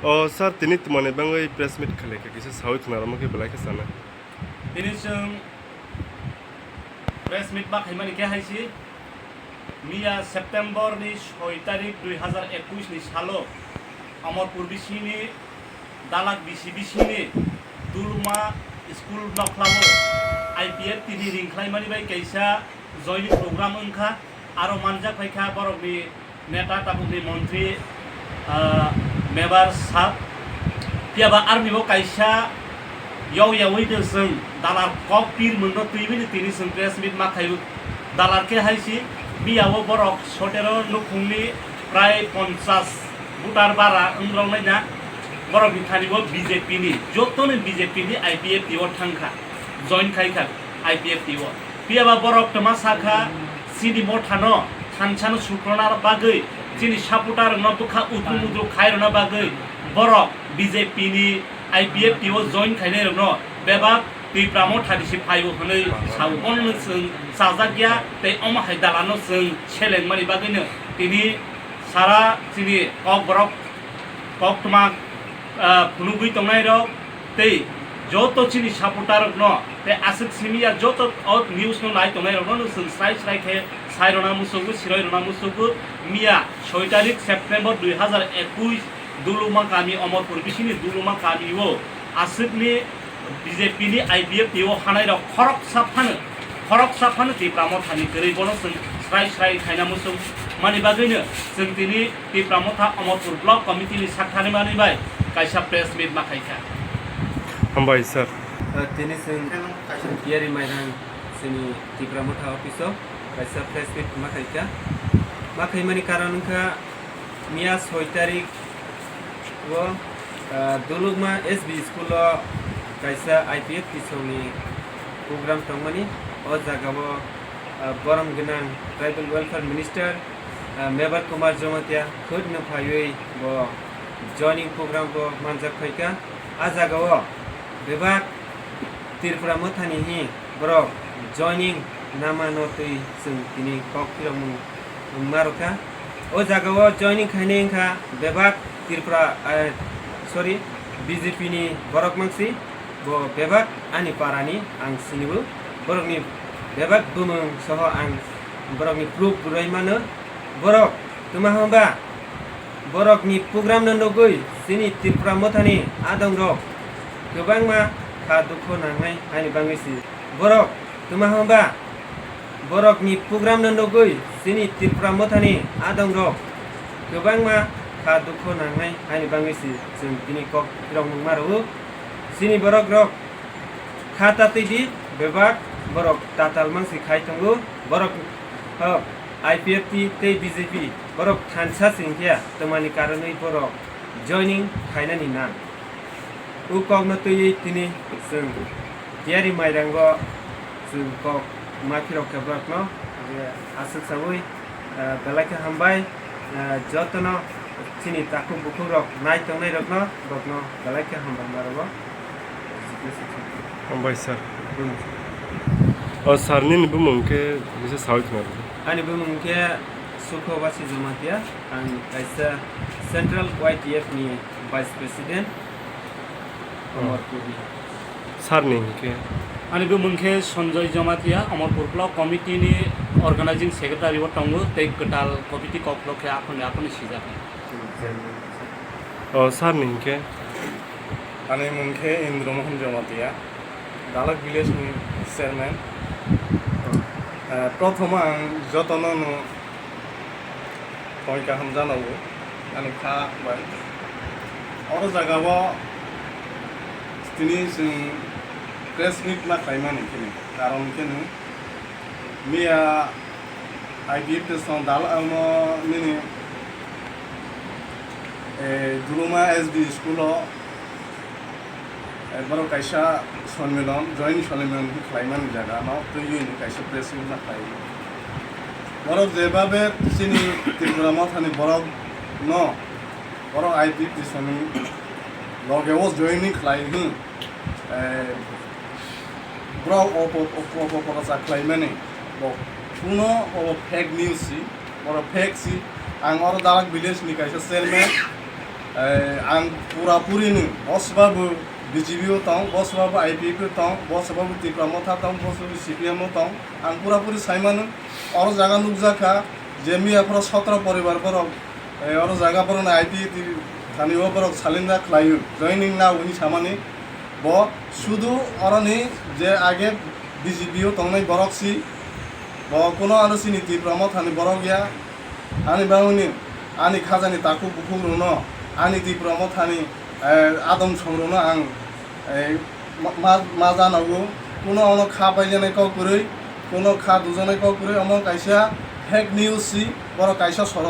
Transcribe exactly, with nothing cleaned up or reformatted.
O sir, tini twmani bagwi press meet khalikha, kisa sawi khna rwma khe belai khe sana. Tini chwng press meet ma khaimani khe hai si, miya September ni soi tarik dui hazar ekush ni salo Amarpur bisini Dalak bisi bisini Duluma school nokhlao I P F T ni ring khlaimani bai kaisa joining program wngkha, aro manjak phaikha borokni neta tabukni montri, ah, mebar sab. Phiya ba aroni bo kaisa yau yaui no chwng dalar kok pir mungno twi bini tini chwng press meet ma khaio. Dalar khe hai si, miya o borok sotero nukhungni prai ponchas voter bara wng rok nai na. Borok ni thani bo B J P ni, joto ni B J P ni I P F T o thang kha, join khai kha I P F T o. Phiya ba borok twma sakha, chini mothano thansa no sukrona bagwi, chini supporter rokno bwkha utru mutru khai rwna bagwi borok B J P ni I P F T o join khainai rokno bebak Tipra motha ni si phaio hwnwi sao. Bono no chwng chajak ya tei omo hai dalano chwng seleng mani bagwi no tini sara chini kok borok koktwma, ah, phunugwi tongnai rok tei joto chini supporter rokno tei aswk simi ya joto o news no nai tongnai rokno no chwng srai srai khe sai rwna muchungo, siroi rwna muchungo. Miya soi tarik September dui hazar ekush Duluma kami, Omorpur bisini Duluma kami o aswkni B J P ni I P F T o hanai rok khoroksa phano, khoroksa phano Tipra motha ni kwrwi bono chwng srai srai khaina muchung mani bagwino chwng tini Tipra motha Omorpur block committee ni sakthani mani bai kaisa press meet ma khaikha. Hambai sir. Uh, tini chwng Tiyari Mairang chini Tipra motha office o kaisa press meet ma khaikha. Ma khaimani karon wngkha miya soi tarik o, ah, Dulukma S B school o kaisa I P F T songni program tongmani. O jaga o, ah, borom gwnang Tribal Welfare Minister, ah, Mebar Kumar Jamatia khwtwno phaiwi bo joining program bo manjak phaikha. A jaga o bebak Tripura mothani hi borok joining nama no twi chwng tini kok phirokmung wngma rwkha. O jaga o joining khainai wngkha bebak Tripura, eh, sorry, B J P ni borok mangsi, bo bebak ani para ni ang sinibo, borok ni bebak bumung soho ang borok ni proof rwui mano. Borok twma hwnba borok ni program no nugui chini Tripura mothani adong rok kwbangma kha dukho nangnai haini bagwi si. Borok twma hwnba borok ni program no nugui chini Tripura mothani adong rok kwbangma kha dukho nangnai haini bagwi si chwng tini kok phirok mungma rwo. Chini borok rok kha tatwi di, bebak borok tatal mangsi khai tongo. Borok, oh, I P F T tei B J P borok thansa se wngkhe twmani karonwi borok joining khainani nang. O kokno twiwi tini chwng Tiyari Mairango chwng kok ma phirok khe borokno, je aswk saui, ah, belai khe hambai, ah, jotono chini takhuk bukhuk rok nai tongnai rokno, rokno belai khe hambai ma rwo. Hambai sir. O sir nini bumung khe bisa saui khna rw. Ani bumung khe Sukho Basi Jamatia, ang kaisa Central Y T F ni Vice President. Oh. Amarpur ni. Sir ni hinkhe? Ani bumung khe Sanjoy Jamatia, Amarpur Block Committee ni Organizing Secretary o tongo, tei kwtal committee kokrok khe aphano aphano sijak. O sir ni hinkhe? Ani mung khe Indra Mohan Jamatia, Dalak village ni chairman. Eh, prothom ang jotono no Thoi kaham jana o, ani kha bai. Oro jaga o tini chwng press meet ma khlaimani khe ni, karon khe ni miya I P F T song dal amo nini, eh, Duluma S D school o, eh, borok kaisa sonmilon, joint sonmilon khlaimani jaga no twiwi ni kaisa press meet ma khlai. Borok jebabe chini Tripura mothani borok no, borok I P F T ni loge o joining khlai hwn, eh, borok opo-, opo-, opo-, opoprochar khlaimani bo kuno obo fake news si, borok fake si. Ang oro Dalak village ni kaisa chairman, Eh, ang pura puri no, bo swbabu B J P o tong, bo swbabu I P F o tong, bo swbabu Tipra Motha tong, bo swbabu C P M o tong, ang pura puri sai mano. Oro jaga nukjak kha je miya phoro sotro poribar borok, eh, oro jaga borok no I P F thani o borok salinda khlaio, joining na hwnwi samani. Bo sudu oroni je age B J P o tongnai borok si, bo kuno ano chini Tipra Mothani borok ya. Ani bagwini ani khajani takhuk bukhuk rokno, ani Tipra Mothani, eh, adom song rokno ang, eh, ma, ma, ma janago. Kuno ono kha baijaknai kok kwrwi, kuno kha dujaknai kok kwrwi, omo kaisa fake news si, borok kaisa soro